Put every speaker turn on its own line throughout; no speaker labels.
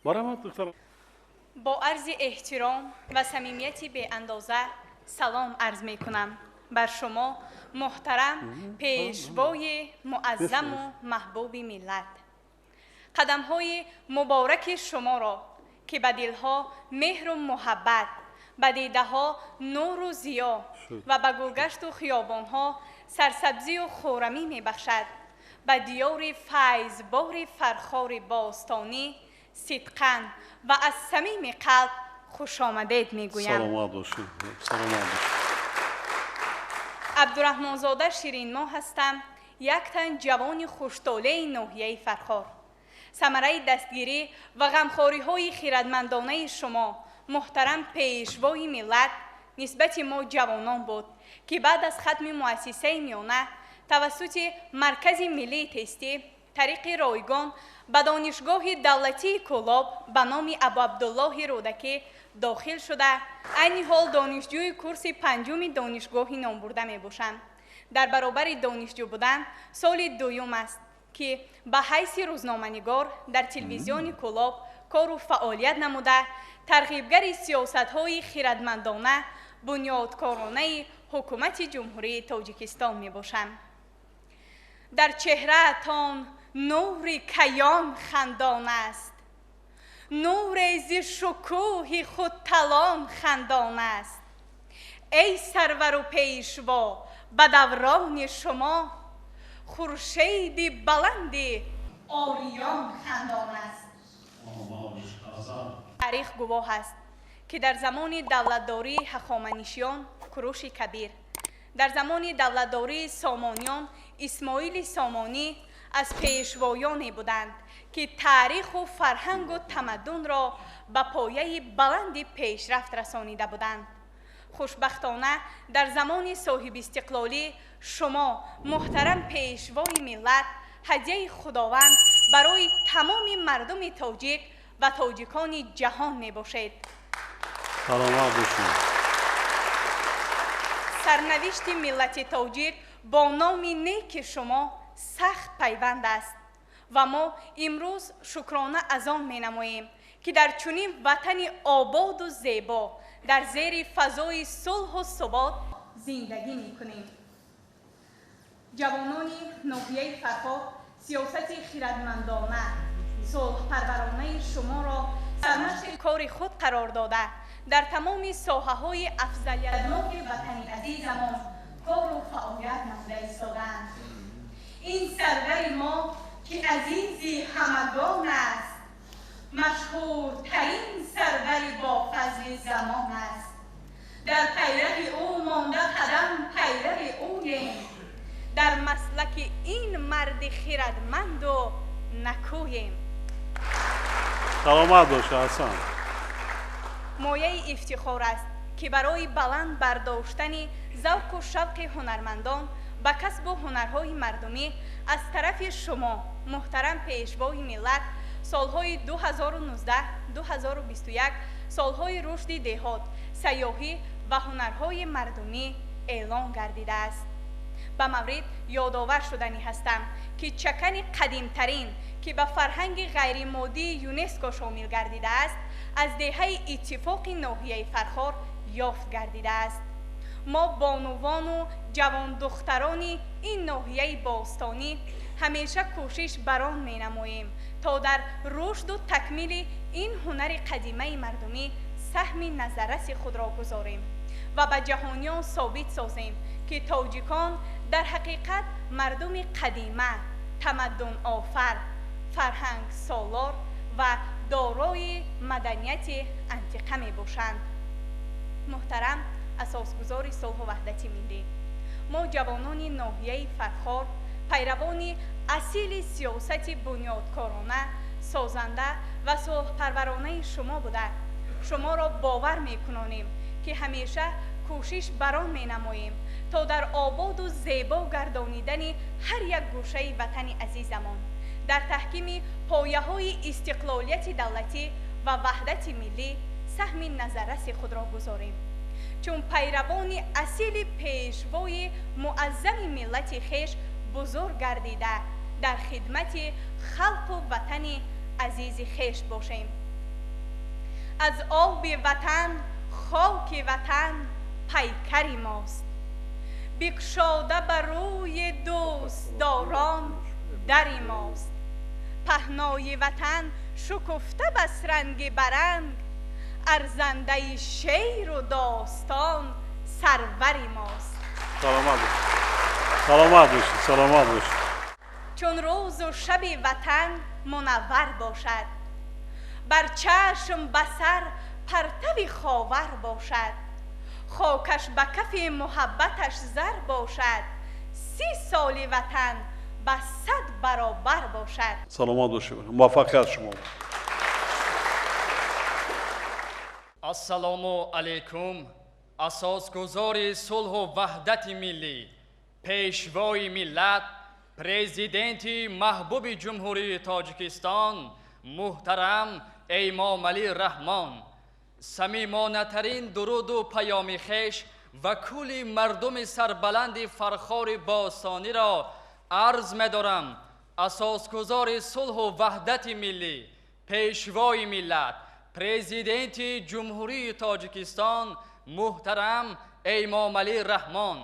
Марҳамат, духтарам.
Бо арзи эҳтиром ва самимияти беандоза салом арз мекунам бар шумо, муҳтарам пешвои муаззаму маҳбуби миллат. Қадамҳои мубораки шуморо, ки ба дилҳо меҳру муҳаббат, ба дидаҳо нуру зиё ва ба гулгашту хиёбонҳо сарсабзию хӯрамӣ мебахшад, ба диёри файзбори Фархори бостонӣ сидқан ва аз самими қалб хушомадед мегӯям.
Саломат бошед, саломат бошед.
Абдураҳмонзода Ширинмоҳ ҳастам, як тан ҷавони хуштолеи ноҳияи Фархор. Самараи дастгирӣ ва ғамхориҳои хирадмандонаи шумо, муҳтарам пешвои миллат, нисбати мо ҷавонон буд, ки баъд аз хатми муассисаи миёна тавассути Маркази миллии тестӣ тариқи ройгон ба Донишгоҳи давлатии Кӯлоб ба номи Абуабдуллоҳи Рӯдакӣ дохил шуда, айни ҳол донишҷӯи курси панҷуми донишгоҳи номбурда мебошам. Дар баробари донишҷӯ будан, соли дуюм аст, ки ба ҳайси рӯзноманигор дар телевизиони Кӯлоб кору фаъолият намуда, тарғибгари сиёсатҳои хирадмандона, бунёдкоронаи ҳукумати Ҷумҳурии Тоҷикистон мебошам. Дар чеҳраатон нури каён хандон аст, нуре зи шукӯҳи худталон хандон аст. Эй сарвару пешво, ба даврони шумо хуршеди баланди ориён хандон аст. Таърих гувоҳ аст, ки дар замони давлатдории Ҳахоманишиён Куруши Кабир, дар замони давлатдории Сомониён Исмоили Сомонӣ аз пешвоёне буданд, ки таъриху фарҳангу тамаддунро ба пояи баланди пешрафт расонида буданд. Хушбахтона, дар замони соҳибистиқлолӣ шумо, муҳтарам пешвои миллат, ҳадияи Худованд барои тамоми мардуми тоҷик ва тоҷикони ҷаҳон мебошед.
Саломат бошед.
Сарнавишти миллати тоҷик бо номи неки шумо сахт пайванд аст ва мо имрӯз шукрона аз он менамоем, ки дар чунин ватани ободу зебо, дар зери фазои сулҳу субот зиндагӣ мекунем. Ҷавонони ноҳияи Фархор сиёсати хирадмандона, сулҳпарваронаи шуморо сармашқи кори худ қарор дода, дар тамоми соҳаҳои афзалиятноки ватани азизамон кору фаъолият намуда истодаанд. Ин сарвари мо, ки азизи ҳамагон аст, машҳуртарин сарвари бофазли замон аст. Дар пайрави ӯ монда қадам, пайрави ӯем, дар маслаки ин марди хирадманду накӯем.
Саломат боша, ҳасан.
Мояи ифтихор аст, ки барои баланд бардоштани завқу шавқи ҳунармандон ба касбу ҳунарҳои мардумӣ аз тарафи шумо, муҳтарам пешвои миллат, солҳои 2019-2021 солҳои рушди деҳот, сайёҳӣ ва ҳунарҳои мардумӣ эълон гардидааст. Ба маврид ёдовар шуданӣ ҳастам, ки чакани қадимтарин, ки ба фарҳанги ғайримоддии ЮНЕСКО шомил гардидааст, аз деҳаи Иттифоқи ноҳияи Фархор ёфт гардидааст. Мо, бонувону ҷавондухтарони ин ноҳияи бостонӣ, ҳамеша кӯшиш бар он менамоем, то дар рушду такмили ин ҳунари қадимаи мардумӣ саҳми назарраси худро гузорем ва ба ҷаҳониён собит созем, ки тоҷикон дар ҳақиқат мардуми қадима, тамаддунофар, фарҳангсолор ва дорои маданияти антиқа мебошанд. Муҳтарам асосгузори сулҳу ваҳдати миллӣ, мо, ҷавонони ноҳияи Фархор, пайравони асили сиёсати бунёдкорона, созанда ва сулҳпарваронаи шумо буда, шуморо бовар мекунонем, ки ҳамеша кӯшиш бар он менамоем, то дар ободу зебо гардонидани ҳар як гӯшаи ватани азизамон, дар таҳкими пояҳои истиқлолияти давлатӣ ва ваҳдати миллӣ саҳми назарраси худро гузорем, чун пайравони асили пешвои муаззами миллати хеш бузург гардида, дар хидмати халқу ватани азизи хеш бошем. Аз оби ватан, хоки ватан пайкари мост. Бикушода ба рӯи дӯстдорон дари мост. Паҳнои ватан шукуфта бас ранги баранг, арзандаи шеъру достон сарвари мост.
Саломат бошед. Саломат бошед. Саломат бошед.
Чун рӯзу шаби ватан мунаввар бошад, бар чашм ба сар партави ховар бошад, хокаш ба кафи муҳаббаташ зар бошад, 30 соли ватан ба 100 баробар бошад.
Саломат бошед. Муваффақият шумо.
Ассалому алайкум. Асосгузори сулҳу ваҳдати миллӣ, пешвои миллат, президенти маҳбуби Ҷумҳурии Тоҷикистон муҳтарам Эмомалӣ Раҳмон, самимонатарин дуруду паёми хеш ва кулли мардуми сарбаланди Фархори бостониро арз медорам. Асосгузори сулҳу ваҳдати миллӣ, пешвои миллат, президенти Ҷумҳурии Тоҷикистон муҳтарам Эмомалӣ Раҳмон,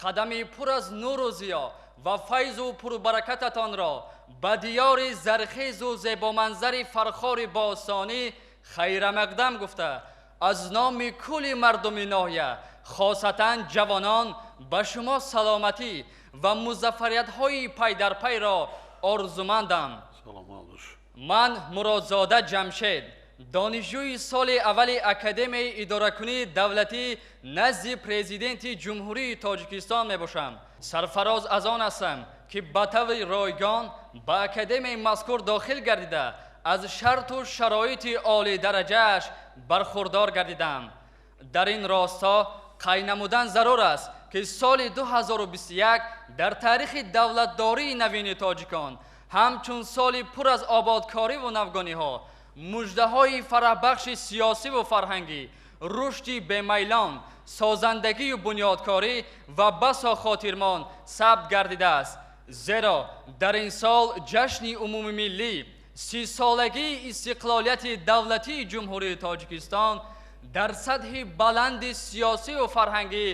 қадами пур аз нуру зиё ва файзу пурбаракататонро ба диёри зархезу зебоманзари Фархори бостонӣ хайрамақдам гуфта, аз номи кулли мардуми ноҳия, хосатан ҷавонон, ба шумо саломатӣ ва музаффариятҳои пайдарпайро орзумандам. Ман Муродзода Ҷамшед, донишҷӯи соли аввали Академияи идоракунии давлатӣ назди президенти Ҷумҳурии Тоҷикистон мебошам. Сарфароз аз он ҳастам, ки ба таври ройгон ба академияи мазкур дохил гардида, аз шарту шароити олидараҷааш бархурдор гардидам. Дар ин росто қайд намудан зарур аст, ки соли 2021 дар таърихи давлатдории навини тоҷикон ҳамчун соли пур аз ободкориву навгониҳо, муждаҳои фараҳбахши сиёсиву фарҳангӣ, рушди бемайлон, созандагию бунёдкорӣ ва басо хотирмон сабт гардидааст. Зеро дар ин сол ҷашни умумимиллӣ, 30-солагии истиқлолияти давлатии Ҷумҳурии Тоҷикистон дар сатҳи баланди сиёсиву фарҳангӣ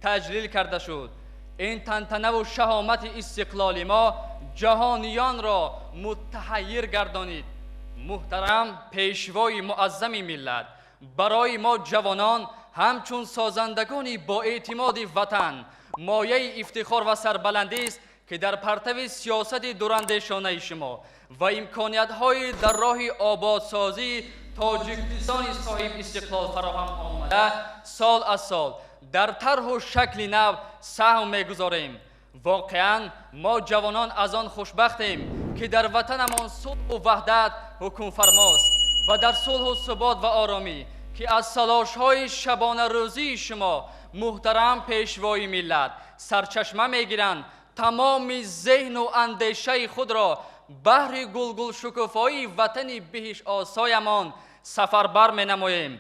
таҷлил карда шуд. Ин тантанаву шаҳомати истиқлоли мо ҷаҳониёнро муттаҳайир гардонид. Муҳтарам пешвои муаззами миллат, барои мо ҷавонон ҳамчун созандагони боэътимоди ватан мояи ифтихор ва сарбаландист, ки дар партави сиёсати дурандешонаи шумо ва имкониятҳои дар роҳи ободсозии Тоҷикистони соҳиб истиқлол фароҳам омада, сол аз сол дар тарҳу шакли нав саҳм мегузорем. Воқеан мо ҷавонон аз он хушбахтем, ки дар ватанамон сулҳу ваҳдат ҳукмфармост ва дар сулҳу субот ва оромӣ, ки аз талошҳои шабонарӯзии шумо муҳтарам пешвои миллат сарчашма мегиранд, тамоми зеҳну андешаи худро баҳри гулгулшукуфоии ватани биҳиштосоямон сафарбар менамоем.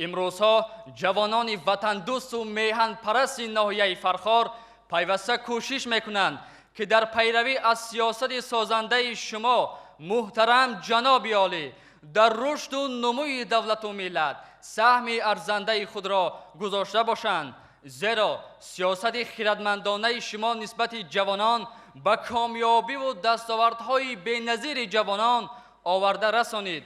Имрӯзҳо ҷавонони ватандӯсту меҳанпарасти ноҳияи Фархор пайваста кӯшиш мекунанд, ки дар пайравӣ аз сиёсати созандаи шумо муҳтарам ҷаноби олӣ дар рушду нумӯи давлату миллат саҳми арзандаи худро гузошта бошанд. Зеро сиёсати хирадмандонаи шумо нисбати ҷавонон ба комёбиву дастовардҳои беназири ҷавонон оварда расонид.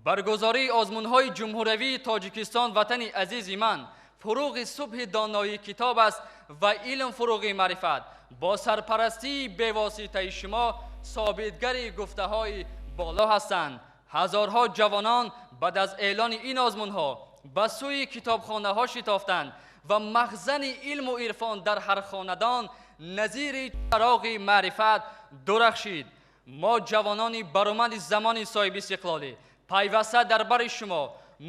Баргузории озмунҳои ҷумҳуриявии Тоҷикистон ватани азизи ман фуруғи субҳи доноии китоб аст ва илм фуруғи маърифат бо сарпарастии бевоситаи шумо собитгари гуфтаҳои боло ҳастанд. Ҳазорҳо ҷавонон баъд аз эълони ин озмунҳо ба сӯи китобхонаҳо шитофтанд ва махзани илму ирфон дар ҳар хонадон назири чароғи маърифат дурахшид. Мо ҷавонони баромади замони соҳиби истиқлолӣ пайваста дар бари шумо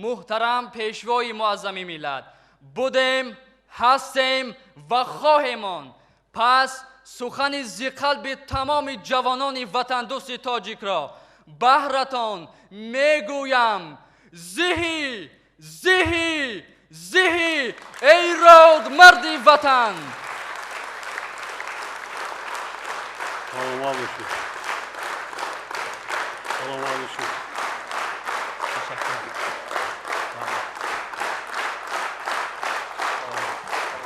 муҳтарам пешвои муаззами миллат будем, ҳастем ва хоҳем монд. Пас сухани зиқалби тамоми ҷавонони ватандӯсти тоҷикро баҳратон мегӯям: зиҳӣ, зиҳӣ, зиҳӣ, эй родмарди ватан!
Саломат бошед. Саломат бошед.
Ташаккур.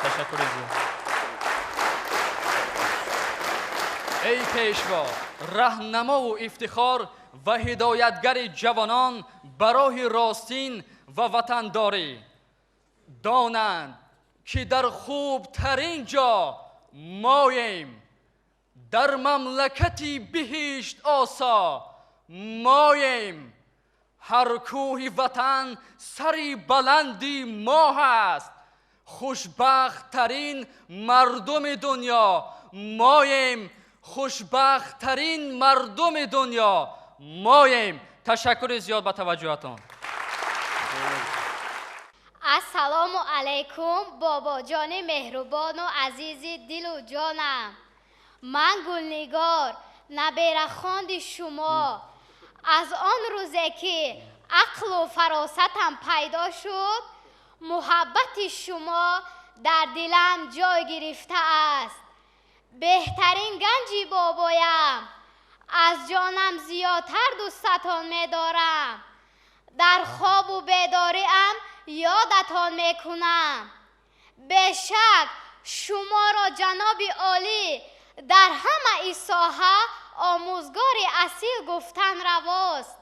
Ташаккури зиёд. Эй Пешво, раҳнамову ифтихор ва ҳидоятгари ҷавонон ба роҳи ростин ва ватандорӣ, донанд, ки дар хубтарин ҷо моем, дар мамлакати биҳишт осо моем. Ҳар кӯҳи ватан сари баланди мо ҳаст, хушбахттарин мардуми дунё моем, хушбахттарин мардуми дунё моем. Ташаккури зиёд ба таваҷҷӯҳатон.
Ассалому алайкум, бобоҷони меҳрубону азизи дилу ҷонам. Ман Гулнигор, наберахонди шумо. Аз он рӯзе ки ақлу фаросатам пайдо шуд, муҳаббати шумо дар дилам ҷой гирифтааст. Беҳтарин ганҷи бобоям, аз ҷонам зиёдтар дӯстатон медорам. Дар хобу бедориам ёдатон мекунам. Бешак шуморо ҷаноби олӣ дар ҳамаи соҳа омӯзгори асил гуфтан равост.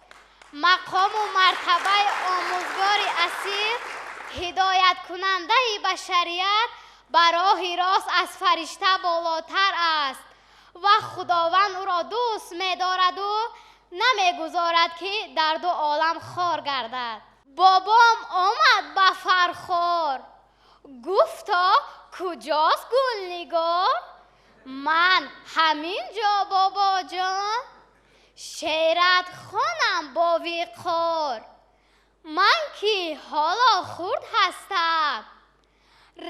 Мақому мартабаи омӯзгори асил, ҳидояткунандаи башарият ба роҳи рост аз фаришта болотар аст ва Худованд ӯро дӯст медораду намегузорад, ки дар ду олам хор гардад. Бобом омад ба Фархор, гуфто: куҷост Гулнигор? Ман ҳамин ҷо, бобоҷон, шеърат хонам бо виқор. Ман ки ҳоло хурд ҳастам,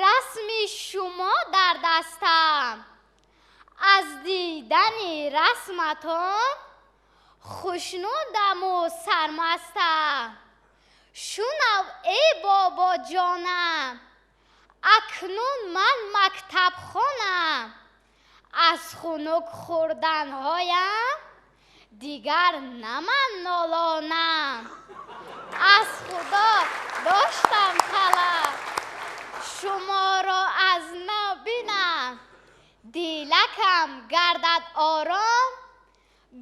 расми шумо дар дастам. Аз дидани расматон хушнудаму сармастам. Шунав, эй бобоҷонам, акнун ман мактабхонам. Аз хунук хӯрданҳоям дигар на ман нолонам. Аз Худо доштам талаб, шуморо аз нав бинам. Дилакам гардад ором,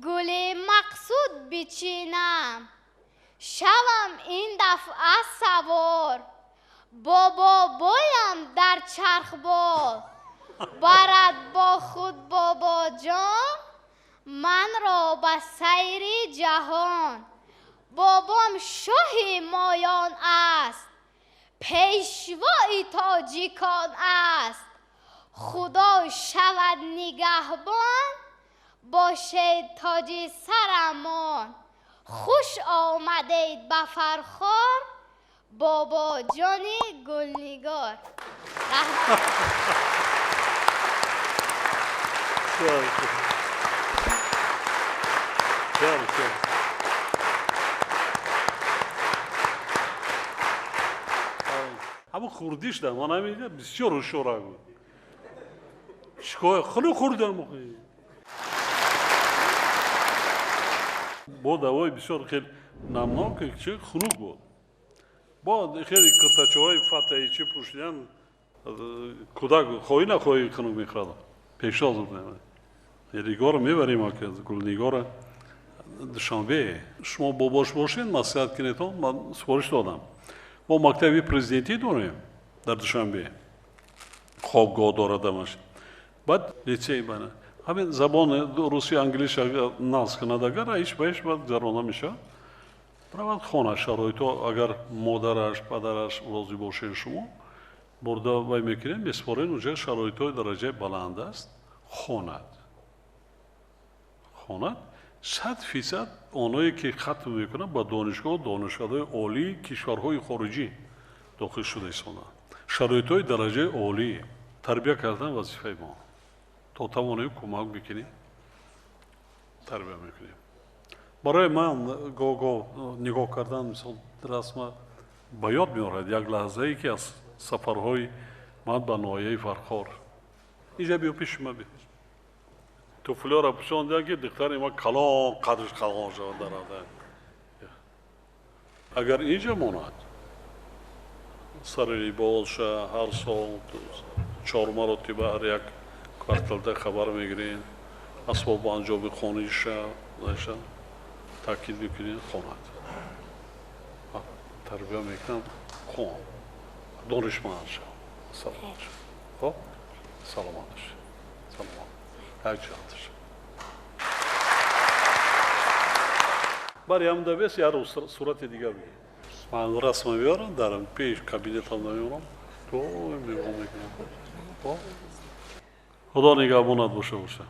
гули мақсуд бичинам. Шавам ин дафъа савор, бо бобоям дар чархбол. Барад бо худ бобоҷон манро ба сайри ҷаҳон. Бобом шоҳи моён аст, пешвои тоҷикон аст. Худо шавад нигаҳбон, бошед тоҷи сарамон. Хуш омадед ба Фархор, бобоҷони Гулнигор. Раҳмат.
Ҳамун хурдиш да ман ҳамин бисёр ҳушёра буд. Чикор хеле хурдам. Бо давои бисёр хеле намнок, чи хунук буд. Бо хеле киртачаҳои фатаи чи пӯшидан кӯдак хоҳӣ нахоҳӣ хунук мехӯрад. Пешвоз бурдем. Нигора мебарем, Гулнигора Душанбе. Шумо бобош бошед, маслиҳат кунедон, ман супориш додам. Мо мактаби президентӣ дорем дар Душанбе. Хобгоҳ дорад амаш. Баъд литсей бана. Ҳамин забони руси, англис нағз кунад агар, ҳеч ба ҳеч баъд гузаронда мешавад. Равад хона, шароито агар модараш, падараш розӣ бошед, шумо бурда вай мекунем, месупорем, уҷа шароитҳои дараҷаи баланд аст, хонад. Хонад 100% оное ки хатм мекунанд ба донишгоҳ, донишкадаҳои олии кишварҳои хориҷӣ дохил шуда истоданд. Шароитҳои дараҷаи олӣ тарбия кардан вазифаи мо. То тавонем кӯмак бикунем, тарбия мекунем. Барои ман гоҳ-гоҳ нигоҳ кардан, мисол, расма ба ёд меорад як лаҳзае ки аз сафарҳои ман ба ноҳияи Фархор. Инҷа биё пеши ман, биё. Туфлиёро пӯшондиям ки духтари ман калон, қадриш калон шавад дар ада. Агар инҷа монад, сари либосша ҳар сол 4 маротиба ҳар як кварталда хабар мегирем, асбобу анҷоми хониша таъкид мекунем, хонад. Тарбия мекунам, хон, донишманд шав, саломат шав. Хоб, саломат бош, саломат, якҷиҳат шав. Бари ҳам давес як сурати дигар бигир. Ман расма меорам, дар пеш кабинетам намеорам, доим нигоҳ мекунам. Худо нигаҳбонат боша.